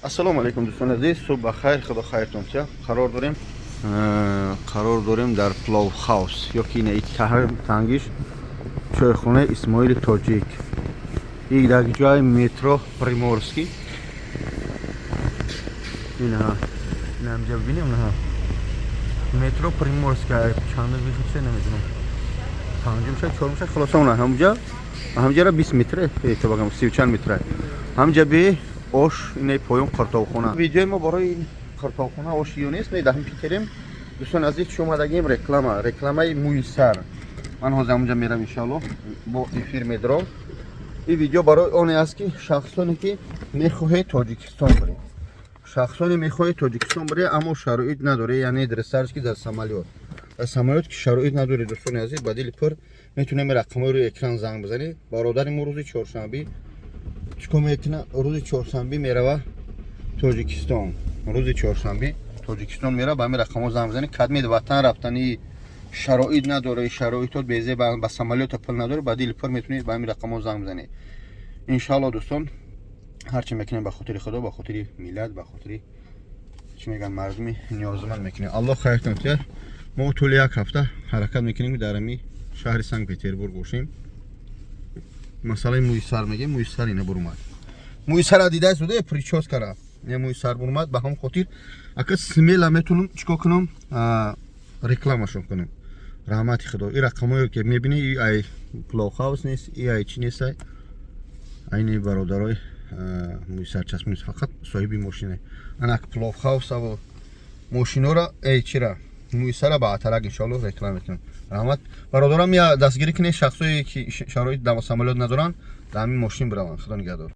Ассалому алайкум, дӯстони азиз, субҳ ба хайр, худо хайртон тия. Қарор дорем дар Плов Хаус ё ки ина тангиш чойхонаи Исмоили Тоҷик. И дар ҷои метро Приморский. Ина ҳамҷа бибинем, на метро Приморский чанд вихче, намедонам. Панҷум шад, чорум шад, хулоса она ҳамҷа ҳамҷара 20 метр, то багам 30 чанд метр. Ҳамҷа би ош, инаи поён қуртобхона. Видеои мо барои ин қуртобхона ош ё нест, не, даҳм Питерем. Дӯстони азиз, чӣ омадагим? Реклама, рекламаи мӯи сар. Ман ҳозир ҳамунҷа мерам, иншоалло, бо эфир медорам. Ин видео барои оне аст, ки шахсоне ки мехоҳед Тоҷикистон биред, шахсоне мехоҳед Тоҷикистон биред, аммо шароит надоред, яъне дресарш ки дар самолёт ки шароит надоред, дӯстони азиз, ба дили пур метавонем рақамҳои рӯи экран занг бизанед. Бародари мо рӯзи чоршанбе чикор мекунад? Рӯзи чоршанбе мерава Тоҷикистон, рӯзи чоршанбе Тоҷикистон мерава. Ба ҳамин рақамҳо занг бизанед. Кадмед ватан рафтани шароит надоред, шароитот безе, ба самолёта пул надоред, ба дили пур метавонед ба ҳамин рақамҳо занг бизанед. Иншоалло, дӯстон, ҳарчи мекунем, ба хотири Худо, ба хотири миллат, ба хотири, чӣ мегӯянд, мардуми ниёзманд мекунем. Аллоҳ хайртон тиҳад. Мо тӯли як ҳафта ҳаракат мекунем, ки дар ҳами шаҳри Санкт Петербург бошем. Масъалаи мӯи сар мегем, мӯи сар ина бурумад, мӯи сара дида суде, причёскара не, мӯи сар бурумад. Ба ҳамон хотир ака смело метавонам чикор кунам, рекламашон кунам. Раҳмати Худо, и рақамҳое ки мебинӣ, и ай Пловхаус нест, и ай чӣ нест, айни бародарои мӯи сарчасп нест, фақат соҳиби мошина. Анак Пловхаусаву мошинора, эй, чира, мӯи сара ба атарак иншоалло реклама мекунам. Раҳмат, бародарам, я дастгирӣ кунед шахсое ки шароит самолёт надоранд, дар ҳамин мошин бираванд. Худо нигаҳдор.